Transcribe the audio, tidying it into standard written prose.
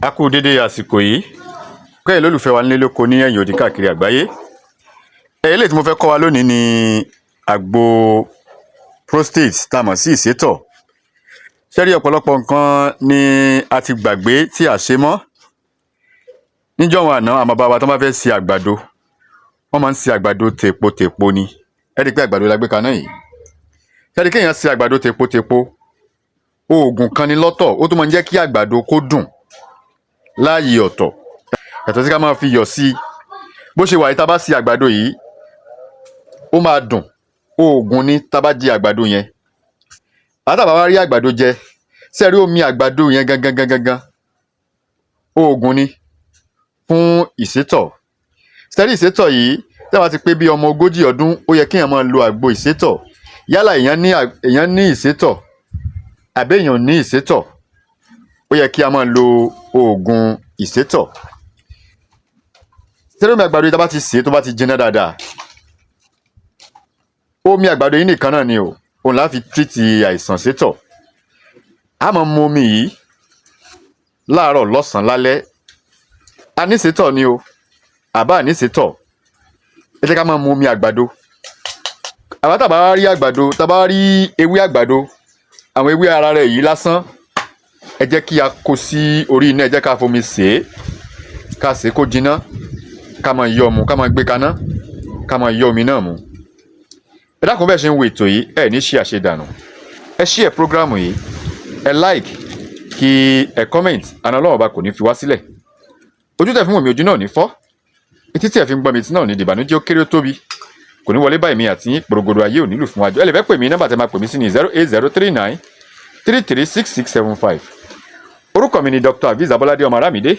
A kú dédé àsìkò yìí kẹ́yìn lólùfẹ́ wa nílé lóko ní ẹ̀yìn odi káàkiri àgbáyé. Eléyìí tí mo fẹ́ kọ́ wa lónìí ni àgbo prostate tá a mọ̀ sí ìsétọ̀. Ṣé rí, ọ̀pọ̀lọpọ̀ nǹkan ni a ti gbàgbé tí à ṣe mọ́. Níjọ́un àná, àwọn bàbá wa tán bá fẹ́ ṣe àgbàdo, wọ́n máa ń ṣe àgbàdo tèpo-tèpo ni. Ẹ rí i pé àgbàdo la gbé kaná yìí. Ṣé rí, kéèyàn ṣe àgbàdo tèpo-tèpo, oògùn kan ni lọ́tọ̀. Ó tún máa ń jẹ́ kí àgbàdo kó dùn láàyè ọ̀tọ̀, yàtọ̀ sí ká máa fi iyọ̀ sí i. Bó ṣe wà yìí, tá a bá ṣe àgbàdo yìí, ó máa dùn. Oògùn ni tá a bá jẹ àgbàdo yẹn. Àwa tá bá wá rí àgbàdo jẹ, ṣé ẹ rí omi àgbàdo yẹn gangan gangan gangan, oògùn ni fún ìsétọ̀. Ṣé ẹ rí ìsétọ̀ yìí, tí a bá ti pé bí ọmọ 40 ọdún, ó yẹ kéèyàn máa lo àgbo ìsétọ̀. Yálà èèyàn ní ìsétọ̀ àbí èèyàn ò ní ìsétọ̀, ó yẹ kí a máa lo oògùn ìsétọ̀. Ṣé rí omi àgbàdo yìí, tá a bá ti sè é, tó bá ti jiná dáadáa, omi àgbàdo yìí nìkan náà ni o, òun lá fi treat àìsàn ìsétọ̀. Á máa mu omi yìí láàárọ̀, lọ́sàn-án, lálẹ́. A ní ìsétọ̀ ni o àbá à ní ìsétọ̀, ẹ jẹ́ ká máa mu omi àgbàdo. Àwa tá bá wá rí àgbàdo, tá bá rí ewé àgbàdo, àwọn ewé ara rẹ̀ yìí lásán, ẹ jẹ́ kí a kó sí orí iná, ẹ jẹ́ ká fomi sè é, ká sè é kó jiná, ká máa yọ́ mu, ká máa gbé kaná, ká máa yọ́ omi náà mu. Ẹ dákun, bẹ́ẹ̀ ṣe ń wo ètò yìí, ẹ ní ṣe àṣedànù. Ẹ share program yìí, ẹ like, kí ẹ comment. Àná Ọlọ́run Ọba kò ní fi wá sílẹ̀. Ojú tẹ̀ fún wòmí, ojú náà ò ní fọ́. Etí tí ẹ fi ń gbọ́ mi, etí náà ò ní dìbànújẹ́. Ó kéré, ó tóbi, kò ní wọlé báyìí mi àti yín. Gbòrògbòrò ayé ò nílù fún wájú. Ẹ lè fẹ́ pè mí, nọ́mbà tẹ́ máa pè mí sí ní 08039336675. Orúkọ mi ni Dr. Aviz Abolade ọmọ Aramide.